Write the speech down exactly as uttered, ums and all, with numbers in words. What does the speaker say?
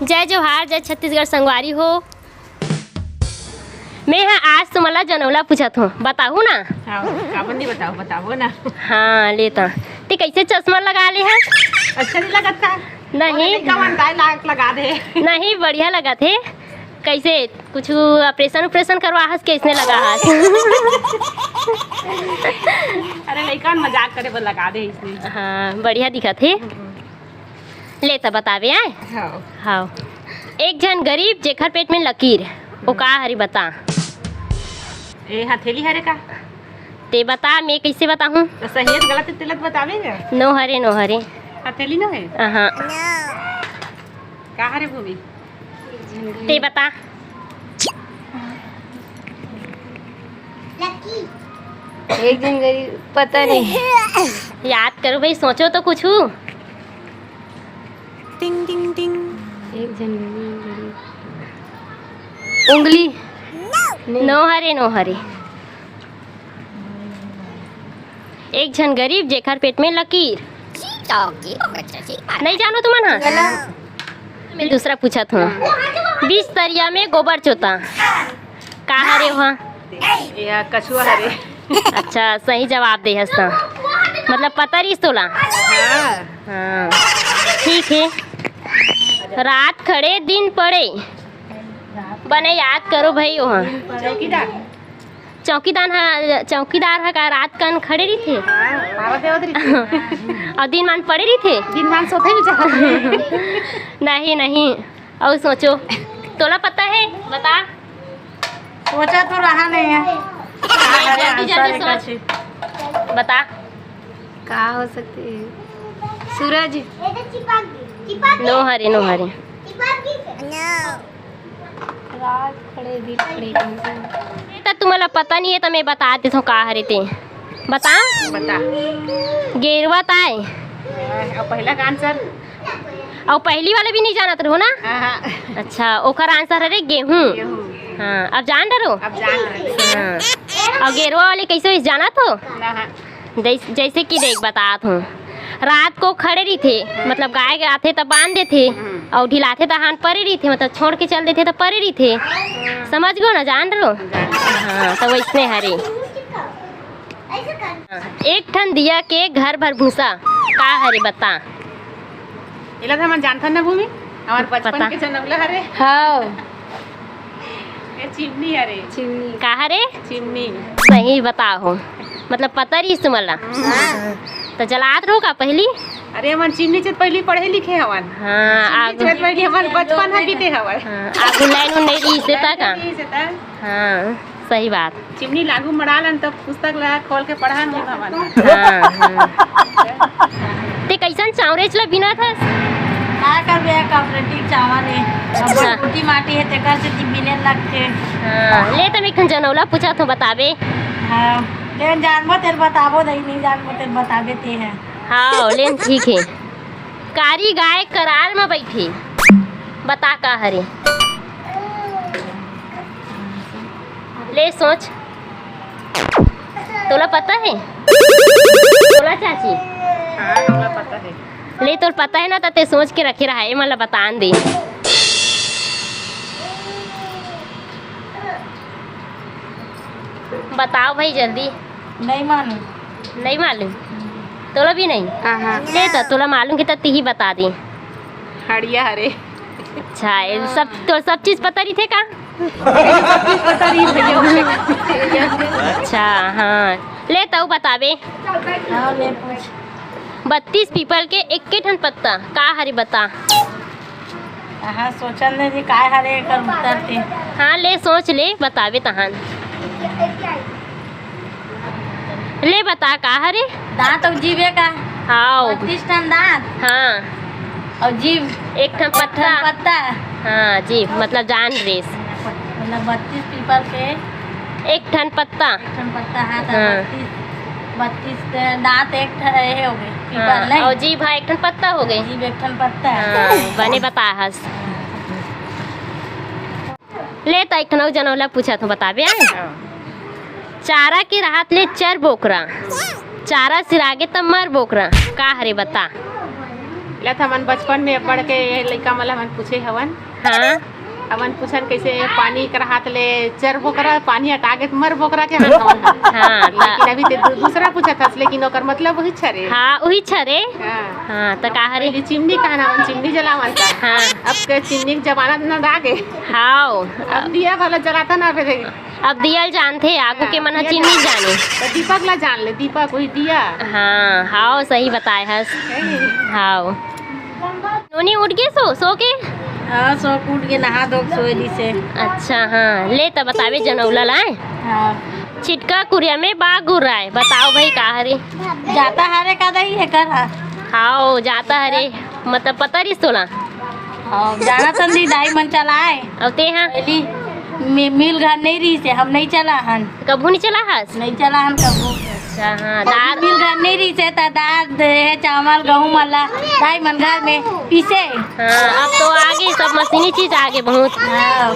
जय जोहार, जय छत्तीसगढ़ संगवारी हो। मैं ह आज तुमन ला जनौला पूछत हों, बताहू ना? हाँ, काबर नहीं बताओ, बताओ ना। हाँ, ले त। ते कैसे चश्मा लगा ले हस? अच्छा नहीं लगत का? नहीं। अरे, कवन ताय लाग लगा दे। नहीं, बढ़िया लगत हे। कैसे, कुछ ऑपरेशन ऑपरेशन करवा हस, कैसने लगा हस? अरे, लइका मन मजाक करे बर लगा दे इसने। हाँ, बढ़िया दिखत हे। ले त बताबे आय। हाँ। हाँ। एक झन गरीब जेखर पेट में लकीर, ओ का हरे बता? ए हथेली हरे का? ते बता, मैं कैसे बताहूँ? तो सही है, गलत है, तेला तो बताबे ना। नो हरे, नो हरे। हथेली नो है? हाँ। का हरे भूमि? ते बता। एक झन गरीब, पता नहीं। याद करो भाई, सोचो तो कुछ। टिंग, टिंग, टिंग। एक झन गरीब, गरीब। उंगली। नहीं। नो हरे, नो हरे। एक झन गरीब जेखर पेट में लकीर। नहीं जानो तुमन ह? मैं दूसरा पूछत हूँ। बीस तरिया में गोबर चोता, का हरे वहाँ? या कछुआ हरे। अच्छा, सही जवाब दे हस त। मतलब पता रहिस तोला? हाँ। हाँ, ठीक है। रात खड़े दिन पड़े, बने याद करो भाई वहाँ। चौकीदार। चौकीदार ह, चौकीदार ह का रात कन खड़े रहिथे? हाँ, पारा देवत रहिथे। अउ दिन मान पड़े रहिथे? दिन मान सोते भी चाहत नहीं। नहीं, नहीं, अउ सोचो, तोला पता है? बता। सोचा तो रहा नहीं है। जल्दी, जल्दी सोच। बता। का हो सकते है? सूरज। नो हरे, नो हरे। रात खड़े, दिन खड़े। त तुमला पता नहीं है, त मैं बता देथों का हरे ते। बता। बता। गेरवा ताय। अब पहला का आंसर? अउ पहली वाला भी नहीं जानत रहो ना? हाँ, हाँ। अच्छा, ओकर आंसर हरे गेहूं। गेहूं। हाँ, अब जान डरो? अब जान डरो। हाँ। अउ गेरवा वाले कैसे होइस जानत हो? ना, हाँ। जैस-, जैसे कि देख, बतात हूँ, रात को खड़े रहिथे, मतलब गाय आथे त बांध देथे, हम्म। अउ ढिलाथे त हान परे रहिथे, मतलब छोड़ के चल देथे त परे रहिथे। समझ गो ना, जान डरो? जान। हाँ, त वैसने हरे। एक ठन दिया के घर भर भूसा, का हरे बता? एला त हमन जानथन ना भूमि, हमार बचपन पता। के जनौला हरे। हाँ। ये चिमनी हरे। चिमनी। का हरे? चिमनी। सही बताओ, मतलब पता रहिस तुमला। हाँ। त जलात रहो का पहली? अरे हमन चिमनी से पहली पढ़े लिखे हवन। हाँ, चिमनी आगू। से पहली हमन बचपन ह बीते हवन। हाँ, आगू लाइन उन नहीं रहिस हे त का? नहीं रहिस हे त। हाँ। सही बात। चिमनी लागू मड़ालन तब पुस्तक ला खोल के पढ़न हो भवन। हाँ, हाँ। ते कैसन चावरेच ला बिनत हस? का करबे, cooperative चावल हे। अच्छा। अब रोटी माटी हे, तेकर से जी बिने लगथे। हाँ, ले त मैं एक ठन जनौला पूछत हूँ, बताबे? हाँ, तेन जानबो तेर बताबो, नहीं, नहीं जानबो तेर बताबे ते है। हाँ, लेन ठीक है। कारी गाय कराल में बैठी, बता का हरे? ले सोच, तोला पता है? तोला चाची? हाँ, हमला पता है। ले तोर पता है ना, त ते सोच के रखे रहा, ए मला बतान दे। बताओ भाई जल्दी। नहीं मालूम। नहीं मालूम? तोला भी नहीं? हाँ, हाँ। ले त तोला मालूम के त तिही बता दे। हड़िया हरे। अच्छा, ये सब तो, सब चीज पता रहिथे का? अच्छा, हाँ, ले तऊ बताबे। हाँ, ले पूछ। बत्तीस पीपल के एक्के ठन पत्ता का हरे, बता। हाँ, सोचन दे जी, काय हरे एकर उत्तर ते। हाँ, ले सोच ले, बताबे तहान। ले बता, का हरे? दांत अउ जीभ का? हाँ। बत्तीस ठन दांत। हाँ। अउ जीभ? एक ठन पत्ता। ठन पत्ता। हाँ, जीभ, मतलब जान रेस। मतलब बत्तीस पीपल के एक ठन पत्ता। एक ठन पत्ता, हाँ, त हाँ। बत्तीस, बत्तीस दांत एक ठन, ये हो गए, पीपल हाँ, नहीं? अउ जीभ, हाँ, एक ठन पत्ता हो गए। जीभ एक ठन पत्ता। हाँ, बने बता हस। ले त एक ठन अउ जनौला पूछत हूँ, बताबे, आय? हाँ। चारा के रहत ले चर बोकरा, चारा सिरागे त मर बोकरा, का हरे बता? लत हमन बचपन में अब्बड़ के ये लइका मन ल हमन पूछे हवन। हाँ। हमन पूछन, "कैसे पानी कर हाथ ले चर बोकरा, पानी अटागे त मर बोकरा के हाथ हवन।" हाँ, लेकिन अभी ते दू-, दूसरा पूछत हस, लेकिन ओकर मतलब वही छरे। हाँ, वही छरे। हाँ। हाँ, त का हरे? पहले चिमनी कहना, हमन चिमनी जलावन का। हाँ। अब के चिमनी के जमाना न आगे। हाँ। अब दिया वाला जलाता ना बे। अब दिया ल जानथे, आगू के मन ह चिन्नी जाने। त दीपक ला जान ले, दीपक वही दिया। हाँ, हाव, सही बताए हस। हाव। नोनी उठ गे सो, सो के? हाँ, सो के उठ गे, नहा धो के सोए दिसे। अच्छा, हाँ, ले त बताबे जनौला लाए। हाँ। छिटका कुरिया में बाग गुर्राए, बताओ भाई का हरे? जाता हरे का दही है कर? हाव, जाता हरे, मतलब पता रहिस तोला? हाँ, जाना संदी दाई मन चलाए। अउ ते हाँ? पहली मे-, मिल घर नहीं रहिसे, हम नहीं चला हन। कभू नहीं चला हस? नहीं चला हन कभू। अच्छा, हाँ, दार मिल घर नहीं रहिसे, त दार दे चावल गहूं वाला दाई मन घर में पीसे। हाँ, अब तो आगे सब मशीनी चीज आगे बहुत। हाँ।